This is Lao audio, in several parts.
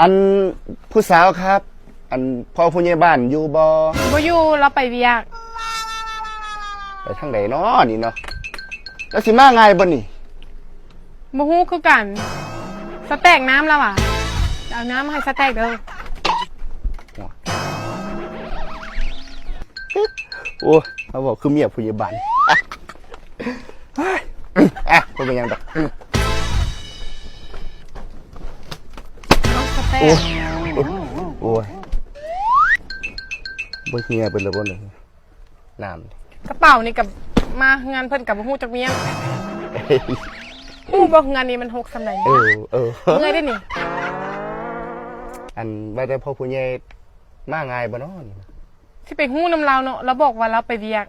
ອັນ ຜູ້ສາວຄັບ ອັນ ພໍ່ຜູ້ໃຫຍ່ບ້ານຢູ່ບໍ່? ບໍ່ຢູ່ ລາວໄປວຽກ. ໄປທາງໃດນໍນີ້ນໍ? ລາວຊິມາງ່າຍບໍ່ນີ້? ບໍ່ຮູ້ຄືກັນ. ສະແຕັກນ້ຳລາວຫວາ? ເອົານ້ຳມາໃຫ້ສະແຕັກເດີ. ໂອ້ຍ ມາເວົ້າຄືເມຍຜູ້ໃຫຍ່ບ້ານ. ເຮີ້ຍ ອ່ະ ບໍ່ເປັນຫຍັງດອກ. ໂອ້ຍ ໂອ້ຍ ບໍ່ເຫ່ຍເບິດແລ້ວບໍ່ນີ້ ນ້ຳ. ກະເປົານີ້ກະມາເຮືອນເພິ່ນກະບໍ່ຮູ້ຈັກມ້ຽນ. ຮູ້ບໍ່ເຮືອນນີ້ມັນຮົກສ່ຳໃດ? ເອີ ເອີ ເມື່ອຍເດ້ນີ້. ອັນ ວ່າແຕ່ພໍ່ຜູ້ໃຫຍ່ມາງ່າຍບໍ່ນໍ? ຊິໄປຮູ້ນຳລາວເນາະ ລາວບອກວ່າລາວໄປວຽກ.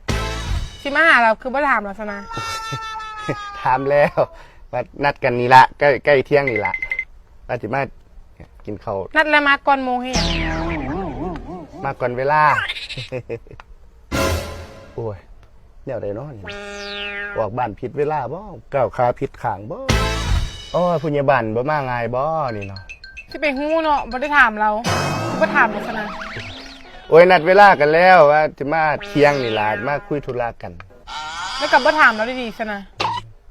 ຊິມາຫາລາວຄືບໍ່ຖາມລາວຊັ້ນນະ? ຖາມແລ້ວ ວ່ານັດກັນນີ້ລະ ໃກ້ ໃກ້ທ່ຽງນີ້ລະ ວ່າຊິມາກິນເຂົ້າ. ນັດແລ້ວມາກ່ອນໂມງເຮັດຫຍັງ? ມາກ່ອນເວລາ. ໂອ້ຍ ແນວໃດເນາະນີ້ ອອກບ້ານຜິດເວລາບໍ່? ກ້າວຂາຜິດຂ້າງບໍ່? ໂອ້ຍ ຜູ້ໃຫຍ່ບ້ານບໍ່ມາງ່າຍບໍ່ນີ້ເນາະ? ຊິໄປຮູ້ເນາະ ບໍ່ໄດ້ຖາມລາວ ຄືບໍ່ຖາມລາວຊັ້ນນະ? ໂອ້ຍ ນັດເວລາກັນແລ້ວວ່າຊິມາທ່ຽງນີ້ລະ ມາຄຸຍທຸລະກັນ. ແລ້ວກໍບໍ່ຖາມລາວດີໆຊັ້ນນະ?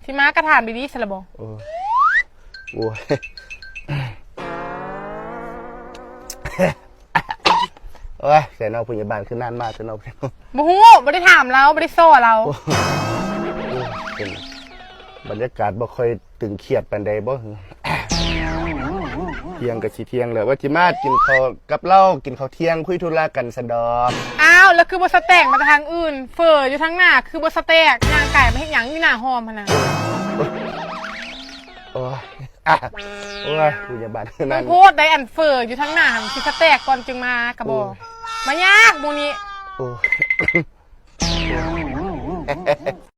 ຊິມາກໍຖາມດີໆຊັ້ນລະບໍ່? ໂອ້ຍ ໂອ້ຍ ໂອ້ຍ ໃສເນາະ ຜູ້ໃຫຍ່ບ້ານຄືນານມາແທ້ເນາະ? ບໍ່ຮູ້ ບໍ່ໄດ້ຖາມລາວ ບໍ່ໄດ້ສໍລາວ. ໂອ້ຍ ເປັນບັນຍາກາດບໍ່ຄ່ອຍຕຶງຄຽດປານໃດບໍ່? ທ່ຽງກໍຊິທ່ຽງແລ້ວ ວ່າຊິມາກິນເຂົ້າກັບລາວ ກິນເຂົ້າທ່ຽງ ຄຸຍທຸລະກັນຊັ້ນດອກ. ອ້າວ ແລ້ວຄືບໍ່ສະແຕກມາແຕ່ທາງອື່ນ? ເຝີຢູ່ທາງໜ້າ ຄືບໍ່ສະແຕກ ຍ່າງກາຍມາເຮັດຫຍັງຢູ່ໜ້າຫ້ອມຫັ້ນນະ? ໂອ້ຍ ໂອ້ຍ ຜູ້ໃຫຍ່ບ້ານ ມັນໂພດໃດ໋ ອັນເຝີຢູ່ທາງໜ້າຫັ້ນ ຊິສະແຕກກ່ອນຈຶ່ງມາກະບໍ່? ໂອ້ຍ ມາຍາກໝູ່ນີ້. ໂອ້ຍ